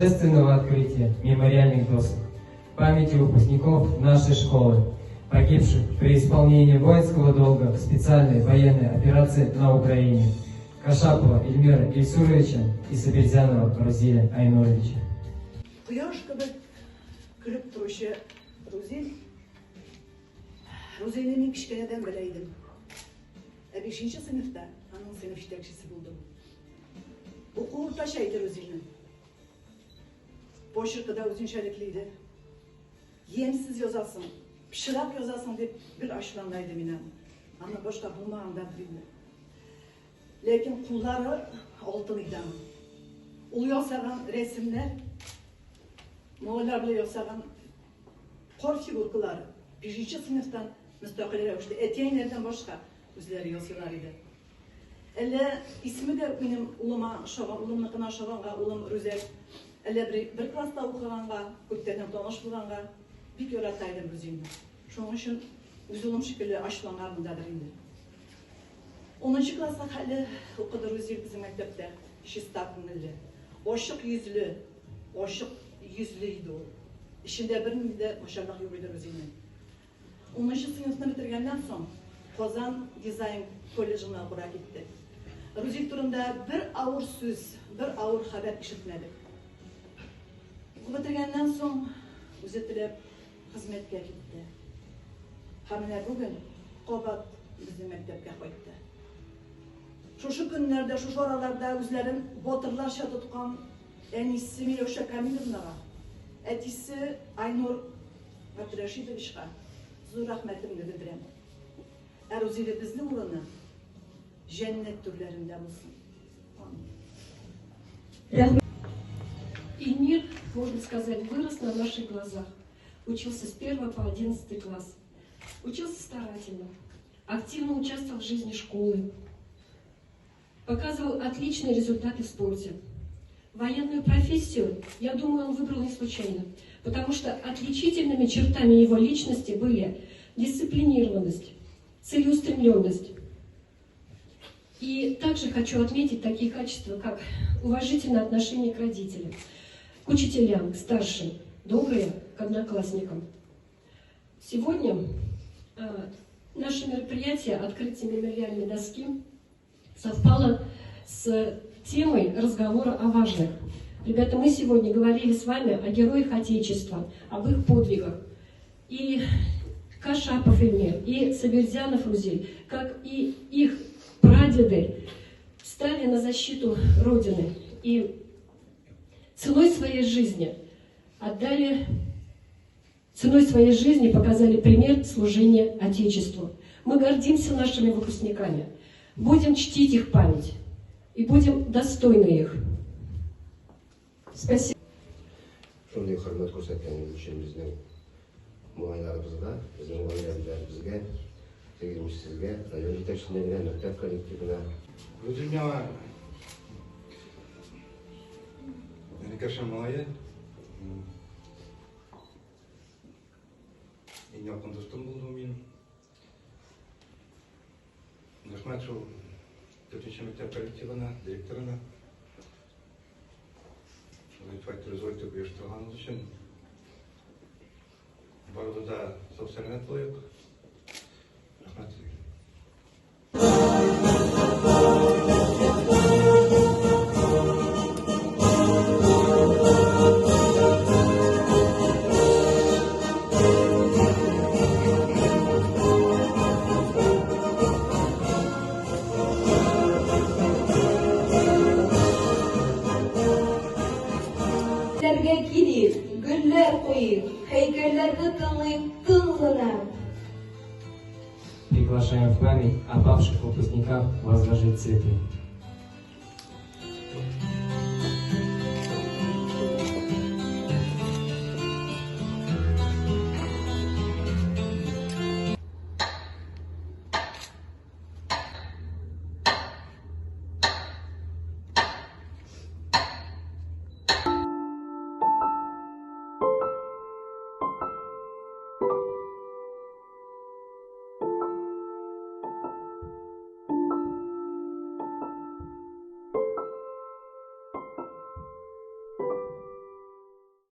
Торжественного открытия мемориальных досок памяти выпускников нашей школы, погибших при исполнении воинского долга в специальной военной операции на Украине, Кашапова Эльмира Ильсуровича и Сабирзянова Рузиля Айнуровича. Кояш кебек көлеп торучы Рузил. Рузилне мин кечкенәдән белә идем. Ә бишенче сыйныфта аның сыйныф җитәкчесе булдым. Уку уртача иде Рузилнең. Почеркы да үзенчәлекле иде. Ямьсез язасың, пычрак язасың дип гел ачулана иде миннән. Аннан башка булмагандадыр инде. Ләкин куллары алтын иде аның. Ул ясаган рәсемнәр, малайлар белән ясаган кар фигуркалары бишенче сыйныфтан мөстәкыйль рәвештә әти-әниләрдән башка үзләре ясыйлар иде. Әллә исеме дә минем улыма ошаган, улымныкына ошаганга, улым Рүзәл, әллә бер, бер класста укыганга, күптәннән таныш булганга, бик ярата идем Рүзилне. Шуның өчен үз улым шикелле ачуланганмындадыр инде. Унынчы класска хәтле укыды Рүзил безнең мәктәптә. Чиста күңелле, ачык йөзле, ачык йөзле иде ул. Эчендә бернинди дә начарлык юк иде Рүзилнең. Унынчы сыйныфны бетергәннән соң, Казан дизайн колледжына укырга китте. Рузил турында бер авыр сүз, бер авыр хәбәр ишетмәдек. Укып бетергәннән соң, үзе теләп хезмәткә китте. Һәм менә бүген кабат безнең мәктәпкә кайтты. Шушы көннәрдә, шушы араларда үзләрен батырларча тоткан әнисе Миләүшә Камиловнага, әтисе Айнур Габдрәшитовичка зур рәхмәтемне белдерәм. Ә Рузилебезнең урыны җәннәт түрләрендә булсын. Амин. Ильмир, можно сказать, вырос на наших глазах. Учился с 1 по 11 класс. Учился старательно, активно участвовал в жизни школы. Показывал отличные результаты в спорте. Военную профессию, я думаю, он выбрал не случайно, потому что отличительными чертами его личности были дисциплинированность, целеустремленность. И также хочу отметить такие качества, как уважительное отношение к родителям, к учителям, к старшим, доброе к одноклассникам. Сегодня наше мероприятие «Открытие мемориальной доски» совпало с темой разговора о важных. Ребята, мы сегодня говорили с вами о героях Отечества, об их подвигах. И Кашапов Эльмир, и Сабирзянов Рузиль, как и их прадеды, стали на защиту Родины. И ценой своей жизни отдали, ценой своей жизни показали пример служения Отечеству. Мы гордимся нашими выпускниками. Будем чтить их память и будем достойны их. Спасибо. Шундый хөрмәт күрсәткәнегез өчен безнең малайларыбызга, безнең гаиләләребезгә, сезгә, район җитәкчелегенә, мәктәп коллективына. Үзем миңа энекәшем малае. Иң якын дустым булды ул минем. Рәхмәт шул дүртенче мәктәп коллективына, директорына. Шулай итеп зур итеп оештырганыгыз өчен. Барыбыз да сау-сәламәт булыйк. Рәхмәт сезгә. Ләргә килик, гөлләр куйыйк, һәйкәлләрне тыңлыйк тын гына. Приглашаем в память о павших выпускниках возложить цветы.